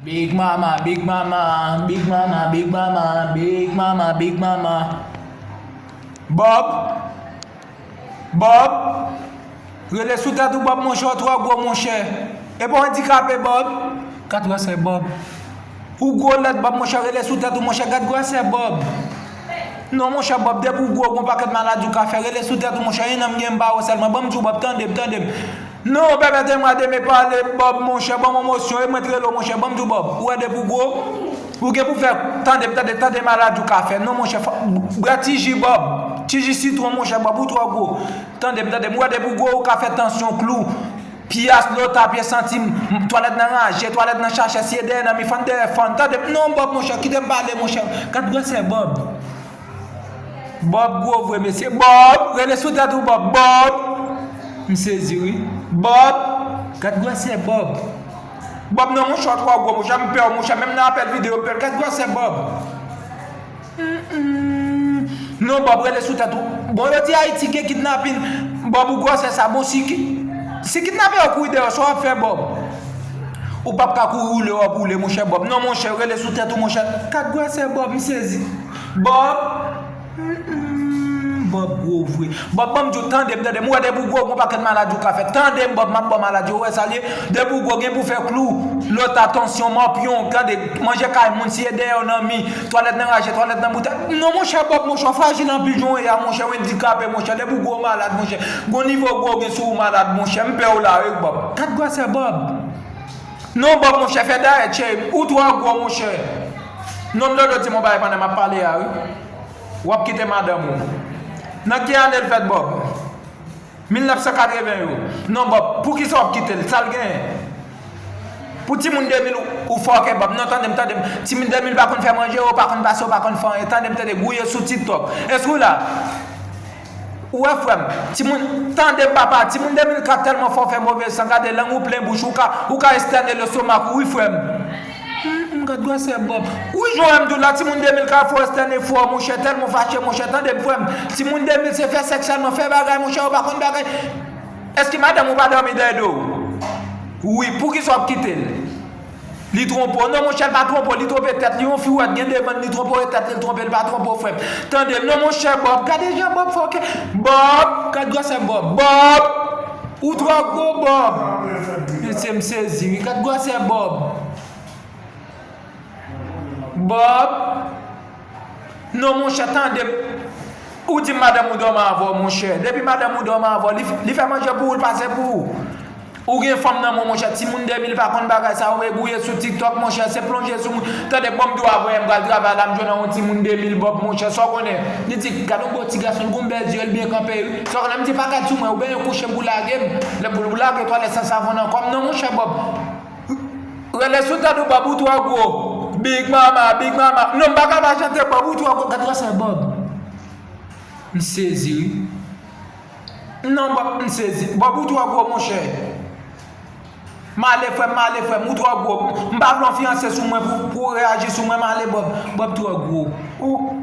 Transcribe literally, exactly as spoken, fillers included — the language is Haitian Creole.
Big mama, big mama, big mama, big mama, big mama, big mama. Bob, Bob, rele sou tèt ou Bob, monchè, ou twò gwo, monchè. E pa w andikape, Bob? Gad gwosè Bob. Ou gwo lèd, Bob, monchè, rele sou tèt ou, monchè, gad gwosè Bob. Non, monchè, Bob, depi w gwo, gon pakèt maladi ou ka fè, rele sou tèt ou, monchè, yon nonm gen m ba ou sèlman, ban m di w, Bob, tande m, tande m. Non, pèmèt mwen de me pale, Bob, monchè, ban m emosyon, e mwen t rele w, monchè, ban m di w, Bob, ou wè depi w gwo, ou gen pou fè, tande m, tande, tande maladi ou ka fè, non, monchè, fò, bwè ti ji, Bob, ti ji sitwon, monchè, Bob, ou twò gwo, tande m, tande m, ou wè depi w gwo, ou ka fè tansyon, klou, pyas, lota, pye santim, twalèt nan raje, twalèt nan chache, siye dèyè nan mi, fann dèyè fann, tande m, non, Bob, monchè, kite m pale, monchè, gad gwosè Bob. Bob gwo vre, mesye. Bob, rele sou tèt ou, Bob. Bob! M sezi, wi. Bob! Gad gwosè Bob. Bob, non, monchè, w twò gwo, monchè, m pè w, monchè, menm nan apèl videyo, m pè w. Gad gwosè Bob. Mm, mm. Non, Bob, rele sou tèt ou. Bon, yo di Ayiti gen kidnapin. Bob, ou gwosè sa. Bon, si ki-, si kidnapè yo kouri dèyè w, sa w ap fè, Bob? Ou p ap ka kouri woule, w ap woule, monchè Bob. Non, monchè, rele sou tèt ou, monchè. Gad gwosè Bob, m sezi. Bob! Mm, mm, Bob gwo vre. Bob, ban m di w, tande m, tande m. Ou wè depi w gwo, gon pakèt maladi ou ka fè. Tande m, Bob, m ap ba w maladi. Ou wè sa l ye? Depi w gwo, gen pou fè klou, lota, tansyon, mòpyon, tande, manje kay moun, siye dèyè w nan mi, twalèt nan raje, twalèt nan boutèy. Non, monchè Bob, monchè, w frajil anpil jan w ye a, monchè, w andikape, monchè. Depi w gwo, w malad, monchè. Gon nivo gwo w gen sou ou malad, monchè. M pè w la, wi, Bob. Gad gwosè Bob. Non, Bob, monchè, fè dayè, cheri. Ou twò gwo, monchè. Non, Dodo, di m yon bagay pandan m ap pale a, wi. W ap kite madanm ou. Nan ki ane l fèt, Bob? Mil nèf san katreven yo. Non, Bob, poukisa w ap kite l? Sa l genyen? Pou timoun de mil, ou fòkè, Bob. Non, tande m, tande m. Timoun de mil pa konn fè manje, yo pa konn pase, yo pa konn fè anyen. Tande m, tande, gouye sou TikTok. Èske w la? Ou wè, frè m, timoun, tande m, papa, timoun de mil kat tèlman fè w fè move san, gade lang ou plen bouch, ou ka, ou ka estène lestomak ou, wi, frè m. Hmm, gad gwosè Bob. Wi, jan w wè m di w la, timoun de mil kat fè w estène fò, monchè, tèlman w fache, monchè, tande m, frè m. Timoun de mil se fè sèks sèlman, fè bagay, monchè, yo pa konn bagay. Èske madanm ou pa dòmi dèyè do w? Wi, poukisa w ap kite l? Li twonpe w. Non, monchè, l pa twonpe w, li twonpe tèt li. Yon fi w wè k gen devan l, li twonpe w, e tèt li l twonpe, li pa twonpe w, frè m. Tande, non, monchè, Bob, gade jan Bob fòkè. Bob, gad gwosè Bob. Bob! Ou twò gwo, Bob. Mesye, m sezi, wi. Gad gwosè Bob. Bob! Non, monchè, tande m. Ou di m madanm ou dòmi avè w, monchè. Depi madanm ou dòmi avè w, li, li fè manje pou ou, li pase pou ou. Ou gen fanm nan men w, monchè. Timoun de mil pa konn bagay sa yo, e gouye sou TikTok, monchè. Se plonje sou moun. Tande, ban m di w, avanyè m pral travay la, m jwenn yon timoun de mil Bob, monchè. Sa w konnen? Li di, gade yon bon ti gason, l gon bèl zye, l byen kanpe, wi. Sa w konnen? M di, pa gad sou mwen, ou benyen kouche m pou lage m. Lè pou, pou lage twalèt san savon nan kò m, non, monchè Bob. Rele sou tèt ou, Bob, ou twò gwo. Big mama, big mama. Non, m pa ka pa chante, Bob, ou twò gwo. Gad gwosè Bob. M sezi, wi. Non, Bob, m sezi. Bob, ou twò gwo, monchè. M ale, frè m, m ale, frè m, ou twò gwo. M pa vle w fiyanse sou mwen pou, pou w reyaji sou mwen, m ale, Bob. Bob twò gwo. Ou,